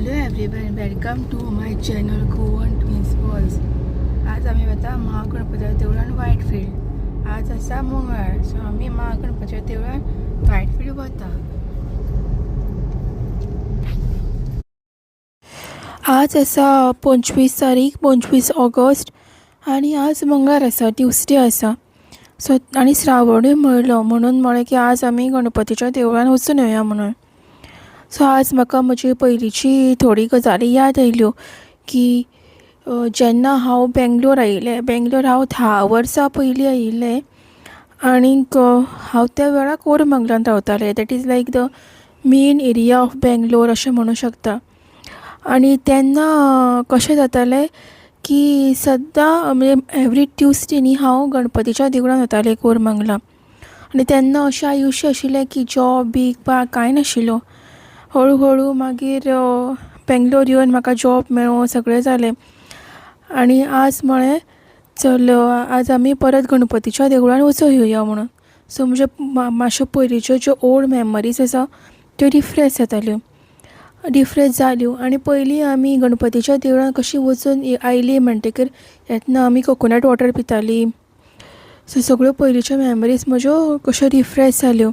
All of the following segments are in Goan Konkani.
Hello everyone, welcome to my channel Goan twins balls. आज आमी वता महागणपतीच्या देवळान वायटफिल्ड. आज आसा मंगळार, सो आमी महागणपतीच्या देवळान वायटफिल्ड वता. आज आसा 25 तारीख, 25 ऑगस्ट आनी आज मंगळार आसा, ट्युजडे आसा. सो आनी श्रावणूय म्हणलो म्हणून म्हळें की आज आमी गणपतीच्या देवळान वचून येवया म्हणून. सो आज म्हाका म्हजी पयलींची थोडी गजाली याद आयल्यो की जेन्ना हांव बेंगलोर आयिल्लें, बेंगलोर हांव 10 वर्सां पयलीं आयिल्लें आनीक हांव त्या वेळार कोरमंगलान रावतालें. That is like the main area of Bangalore अशें म्हणूं शकता. आनी तेन्ना कशें जातालें की सद्दां म्हणजे एवरी ट्युजडे न्ही हांव गणपतीच्या देवळान वतालें कोरमंगला. आनी तेन्ना अशें आयुश्य आशिल्लें की जॉब बी कांय नाशिल्लो. हळू हळू मागीर बेंगलोर येवन म्हाका जॉब मेळ्ळो, सगळें जालें. आनी आज म्हळें चल आज आमी परत गणपतीच्या देवळान वचून येवया म्हणून. सो म्हज्यो मातश्यो पयलींच्यो ज्यो ओल्ड मेमरीज आसा त्यो रिफ्रेश जाताल्यो, रिफ्रेश जाल्यो. आनी पयलीं आमी गणपतीच्या देवळान कशीं वचून आयलीं म्हणटकीर येतना आमी कोकोनट वॉटर पितालीं. सो सगळ्यो पयलींच्यो मेमरीज म्हज्यो कश्यो रिफ्रेश जाल्यो.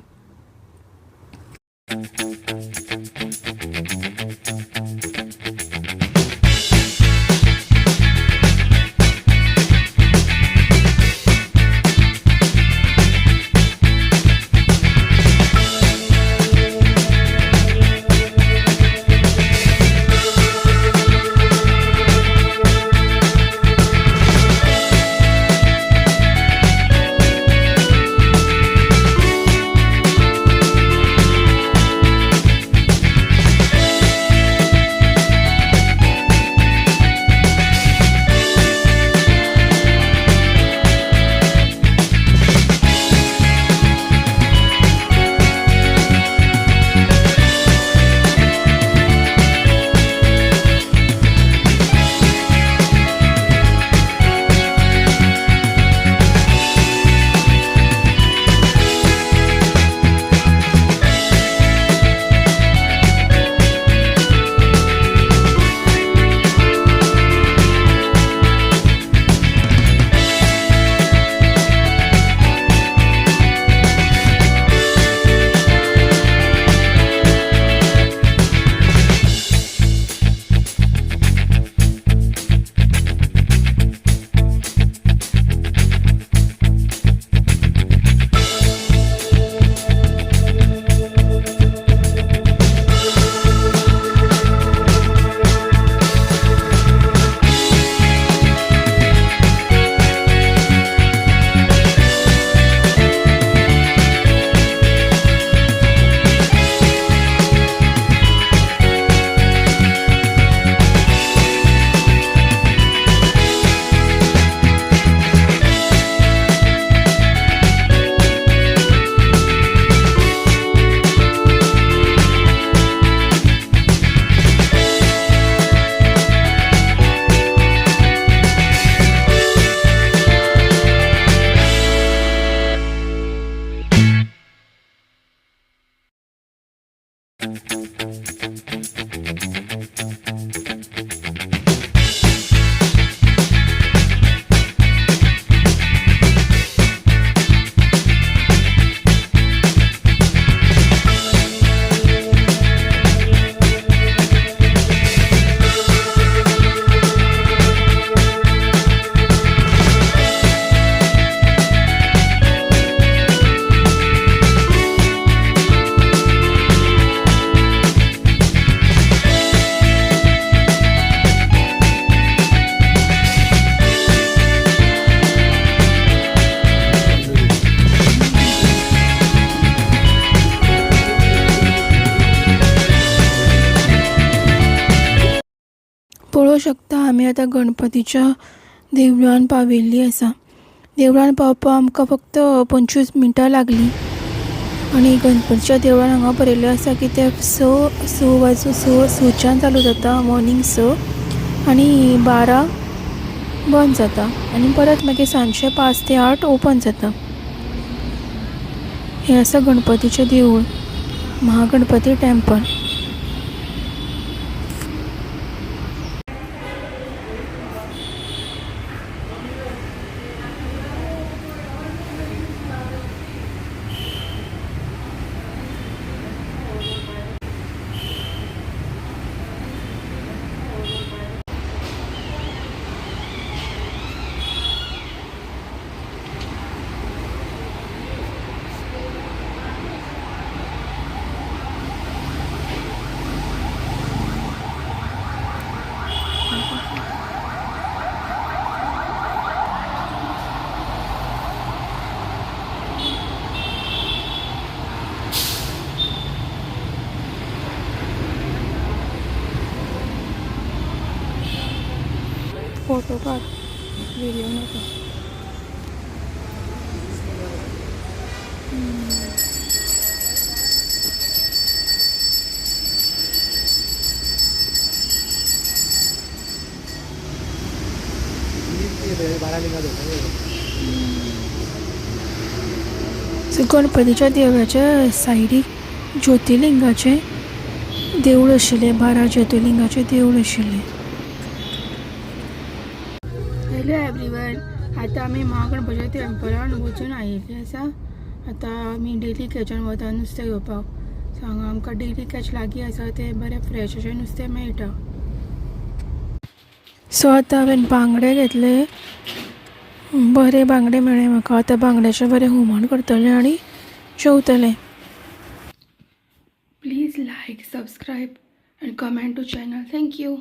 पळोवंक शकता आमी आतां गणपतीच्या देवळान पाविल्लीं आसा. देवळान पावपाक आमकां फक्त 25 मिनटां लागलीं. आनी गणपतीच्या देवळान हांगा बरयल्लें आसा की तें स स वाजून 6च्यान चालू जाता, मॉर्निंग 6 आनी 12 बंद जाता आनी परत मागीर सांजचे 5 ते 8 ओपन जाता. हें आसा गणपतीचें देवूळ, महागणपती टेम्पल. फोटो काड, व्हिडिओ नाका. सो गणपतीच्या देवळाच्या सायडीक ज्योतिर्लिंगाचें देवूळ आशिल्लें, 12 ज्योतिर्लिंगाचें देवूळ आशिल्लें. हॅलो एवरीवन, आतां आमी महागणपतीच्या टेम्पलान वचून आयिल्ली आसा. आतां आमी डेली कॅचान वता नुस्तें घेवपाक. सो हांगा आमकां डेली कॅच लागीं आसा, तें बरें फ्रेश अशें नुस्तें मेळटा. सो आतां हांवें बांगडे घेतले. बरे बांगडे मेळ्ळे म्हाका. आतां बांगड्याचें बरें हुमण करतलें आनी जेवतलें. Please like, subscribe and comment to channel. Thank you.